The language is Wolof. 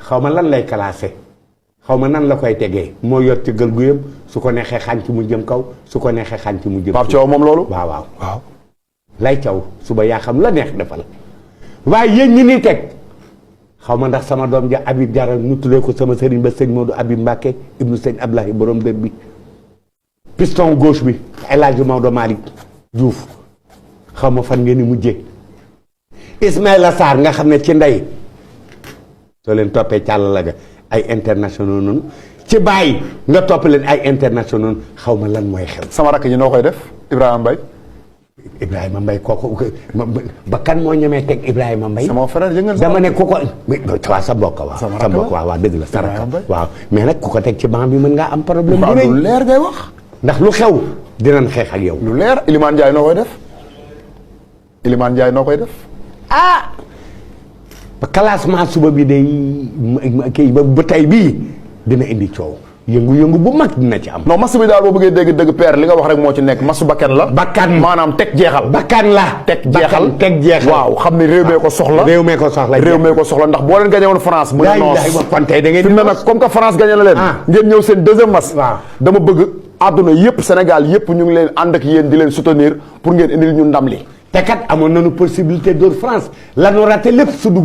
xaw ma lan lay classé xaw ma nan la koy tegee moo yor ci gël gu yëpp su ko neexee xànc mu jëm kaw su ko neexee xànc mu jëm. Pape Thiaw moom loolu. waaw. lay caw suba yaa xam la neex defal waaye yéen ñi ni teg xaw ma ndax sama doom ja Habib Diarra nu tuddee ko sama sëriñ ba sëñ Modou Habib Mbacké ibnu sëñ Ablaye borom dër bi piston gauche bi El Hadj Maodo Malick Diouf xaw ma fan ngeen ni mujjee Ismaïla Sarr nga xam ne ci ndey soo leen toppee càll la ga ay internationaux noonu ci bàyyi nga topp leen ay internationaux xaw ma lan mooy xew. sama rakk ji noo koy def Ibrahima Mbaye kooku ba kan moo ñemee teg Ibrahima Mbaye. sama frère yëngal dama ne ku ko waaw sa mbokk waaw. sa mbokk waaw dëgg la sa rakk waaw mais nag ku ko teg ci banc bi mën ngaa am problème. bu lu leer ngay wax. ndax lu xew dinañ xeex ak yow. lu leer Iliman Ndiaye noo koy def. ah. classement suba bi day kii ba tey bii dina indi coow. yëngu-yëngu bu mag dina ci am. non match bi daal boo bëggee dégg père li nga wax rek moo ci nekk match bakkan la. bakkan maanaam teg jeexal. bakkan la. teg jeexal waaw xam ne réew mee ko soxla. réew mee ko soxla ndax boo leen gagné woon France. bu ne noos kon tey da ngeen di fi mu ne nag comme que France gagné na leen. ngeen ñëw seen deuxième match. waaw dama bëgg àdduna yëpp Sénégal yëpp ñu ngi leen ànd ak yéen di leen soutenir pour ngeen indil ñu ndam li. te kat amoon nañu possibilité d'or France la ñu raté lépp su dugg